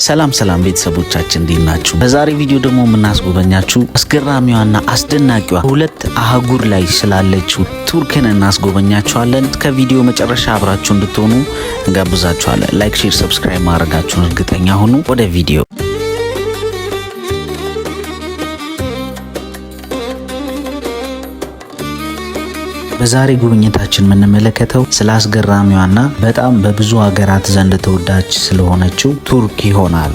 ሰላም ሰላም ቤተሰቦቻችን፣ እንዴት ናችሁ? በዛሬ ቪዲዮ ደግሞ የምናስጎበኛችሁ አስገራሚዋና አስደናቂዋ ሁለት አህጉር ላይ ስላለችው ቱርክን እናስጎበኛችኋለን። ከቪዲዮ መጨረሻ አብራችሁ እንድትሆኑ እንጋብዛችኋለን። Like፣ share፣ subscribe ማድረጋችሁን እርግጠኛ ሁኑ። ወደ ቪዲዮ። በዛሬ ጉብኝታችን የምንመለከተው ስለ አስገራሚዋና በጣም በብዙ ሀገራት ዘንድ ተወዳጅ ስለሆነችው ቱርክ ይሆናል።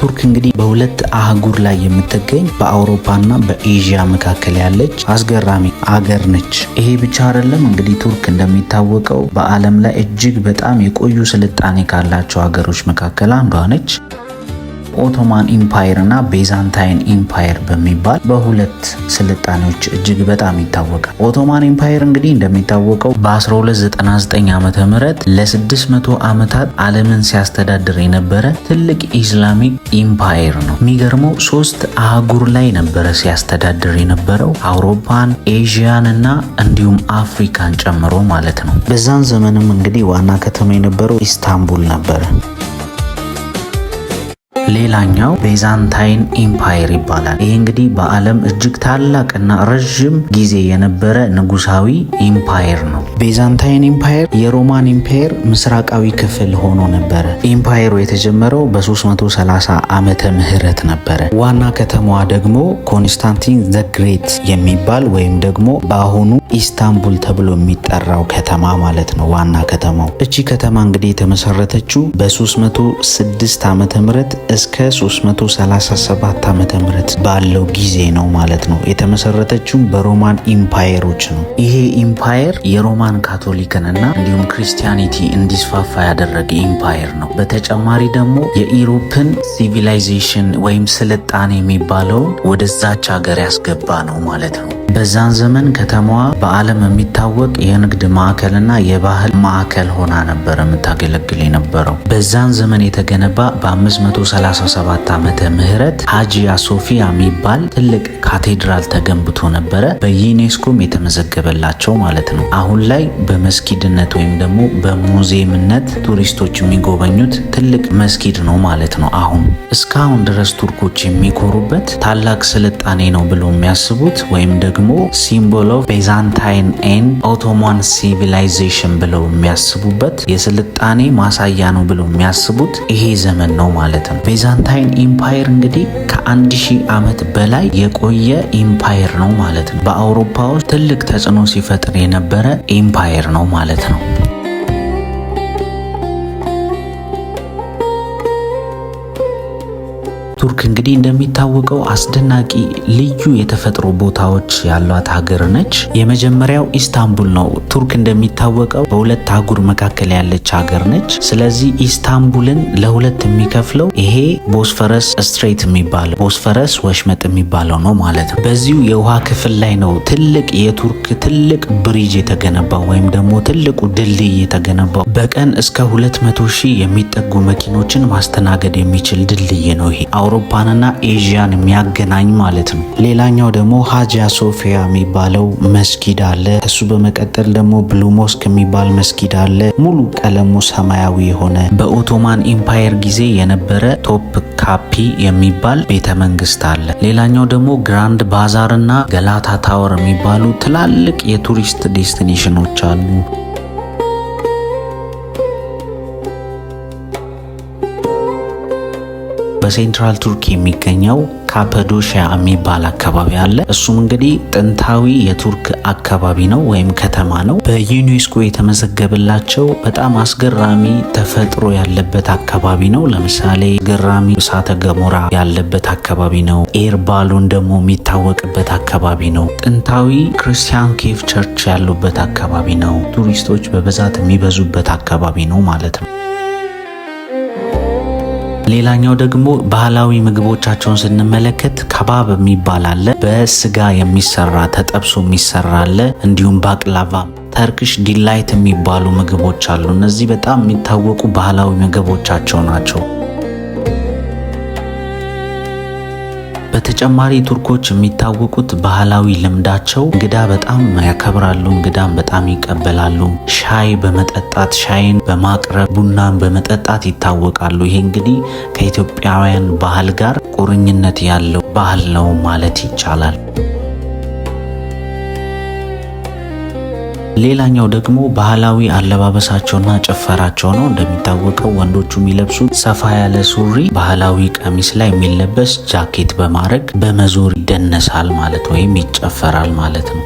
ቱርክ እንግዲህ በሁለት አህጉር ላይ የምትገኝ፣ በአውሮፓና በኤዥያ መካከል ያለች አስገራሚ አገር ነች። ይሄ ብቻ አይደለም። እንግዲህ ቱርክ እንደሚታወቀው በዓለም ላይ እጅግ በጣም የቆዩ ስልጣኔ ካላቸው ሀገሮች መካከል አንዷ ነች። Ottoman Empire እና Byzantine Empire በሚባል በሁለት ስልጣኔዎች እጅግ በጣም ይታወቃል። Ottoman Empire እንግዲህ እንደሚታወቀው በ1299 ዓ.ም ለ600 ዓመታት ዓለምን ሲያስተዳድር የነበረ ትልቅ Islamic empire ነው። የሚገርመው ሶስት አህጉር ላይ ነበረ ሲያስተዳድር የነበረው፣ አውሮፓን፣ ኤዥያን እና እንዲሁም አፍሪካን ጨምሮ ማለት ነው። በዛን ዘመንም እንግዲህ ዋና ከተማ የነበረው ኢስታንቡል ነበረ። ሌላኛው Byzantine Empire ይባላል። ይህ እንግዲህ በዓለም እጅግ ታላቅና ረዥም ጊዜ የነበረ ንጉሳዊ empire ነው። Byzantine Empire የ Roman Empire ምስራቃዊ ክፍል ሆኖ ነበረ። Empire ኡ የተጀመረው በ330 ዓመተ ምህረት ነበረ። ዋና ከተማዋ ደግሞ Constantine the Great የሚባል ወይም ደግሞ በአሁኑ ኢስታንቡል ተብሎ የሚጠራው ከተማ ማለት ነው። ዋና ከተማው እቺ ከተማ እንግዲህ የተመሰረተችው በ306 ዓመተ ምህረት እስከ 337 ዓመተ ምህረት ባለው ጊዜ ነው ማለት ነው። የተመሰረተችው በ Roman Empire ኦች ነው። ይሄ empire የሮማን ካቶሊክን እና እንዲሁም Christianity እንዲስፋፋ ያደረገ empire ነው። በተጨማሪ ደግሞ የ Europe ን civilization ወይም ስልጣኔ የሚባለውን ወደዛች ሀገር ያስገባ ነው ማለት ነው። በዛን ዘመን ከተማዋ በዓለም የሚታወቅ የንግድ ማዕከልና የባህል ማዕከል ሆና ነበር የምታገለግል የነበረው። በዛን ዘመን የተገነባ በ537 ዓመተ ምህረት ሃጂያ ሶፊያ የሚባል ትልቅ ካቴድራል ተገንብቶ ነበረ። በዩኔስኮም የተመዘገበላቸው ማለት ነው። አሁን ላይ በመስጊድነት ወይም ደግሞ በሙዚየምነት ቱሪስቶች የሚጎበኙት ትልቅ መስጊድ ነው ማለት ነው። አሁን እስካሁን ድረስ ቱርኮች የሚኮሩበት ታላቅ ስልጣኔ ነው ብሎ የሚያስቡት ወይም ደግሞ symbol of Byzantine and Ottoman civilization ብለው የሚያስቡበት፣ የስልጣኔ ማሳያ ነው ብለው የሚያስቡት ይሄ ዘመን ነው ማለት ነው። Byzantine Empire እንግዲህ ከ1000 ዓመት በላይ የቆየ empire ነው ማለት ነው። በአውሮፓ ውስጥ ትልቅ ተጽዕኖ ሲፈጥር የነበረ empire ነው ማለት ነው። ቱርክ እንግዲህ እንደሚታወቀው አስደናቂ ልዩ የተፈጥሮ ቦታዎች ያሏት ሀገር ነች። የመጀመሪያው ኢስታንቡል ነው። ቱርክ እንደሚታወቀው በሁለት አህጉር መካከል ያለች ሀገር ነች። ስለዚህ ኢስታንቡልን ለሁለት የሚከፍለው ይሄ Bosphorus Strait የሚባለው፣ ቦስፈረስ ወሽመጥ የሚባለው ነው ማለት ነው። በዚሁ የውሃ ክፍል ላይ ነው ትልቅ የቱርክ ትልቅ bridge የተገነባው ወይም ደግሞ ትልቁ ድልድይ የተገነባው። በቀን እስከ 200 ሺህ የሚጠጉ መኪኖችን ማስተናገድ የሚችል ድልድይ ነው ይሄ፣ አውሮፓንና ኤዥያን የሚያገናኝ ማለት ነው። ሌላኛው ደግሞ ሃጂያ ሶፊያ የሚባለው መስጊድ አለ። ከሱ በመቀጠል ደግሞ Blue Mosque የሚባል መስጊድ አለ። ሙሉ ቀለሙ ሰማያዊ የሆነ፣ በ Ottoman Empire ጊዜ የነበረ ቶፕ ካፒ የሚባል ቤተ መንግስት አለ። ሌላኛው ደግሞ Grand Bazaar እና ገላታ Tower የሚባሉ ትላልቅ የቱሪስት destination ኦች አሉ። በ central ቱርክ የሚገኘው ካፓዶሺያ የሚባል አካባቢ አለ። እሱም እንግዲህ ጥንታዊ የቱርክ አካባቢ ነው ወይም ከተማ ነው። በዩኔስኮ የተመዘገበላቸው በጣም አስገራሚ ተፈጥሮ ያለበት አካባቢ ነው። ለምሳሌ ገራሚ እሳተ ገሞራ ያለበት አካባቢ ነው። Air balloon ደግሞ የሚታወቅበት አካባቢ ነው። ጥንታዊ ክርስቲያን cave church ያሉበት አካባቢ ነው። ቱሪስቶች በብዛት የሚበዙበት አካባቢ ነው ማለት ነው። ሌላኛው ደግሞ ባህላዊ ምግቦቻቸውን ስንመለከት ከባብ የሚባል አለ። በስጋ የሚሰራ፣ ተጠብሶ የሚሰራ አለ። እንዲሁም ባቅላቫ፣ Turkish delight የሚባሉ ምግቦች አሉ። እነዚህ በጣም የሚታወቁ ባህላዊ ምግቦቻቸው ናቸው። በተጨማሪ ቱርኮች የሚታወቁት ባህላዊ ልምዳቸው እንግዳ በጣም ያከብራሉ፣ እንግዳን በጣም ይቀበላሉ። ሻይ በመጠጣት፣ ሻይን በማቅረብ፣ ቡናን በመጠጣት ይታወቃሉ። ይሄ እንግዲህ ከኢትዮጵያውያን ባህል ጋር ቁርኝነት ያለው ባህል ነው ማለት ይቻላል። ሌላኛው ደግሞ ባህላዊ አለባበሳቸውና ጭፈራቸው ነው። እንደሚታወቀው ወንዶቹ የሚለብሱት ሰፋ ያለ ሱሪ፣ ባህላዊ ቀሚስ ላይ የሚለበስ ጃኬት በማድረግ በመዞር ይደነሳል ማለት ወይም ይጨፈራል ማለት ነው።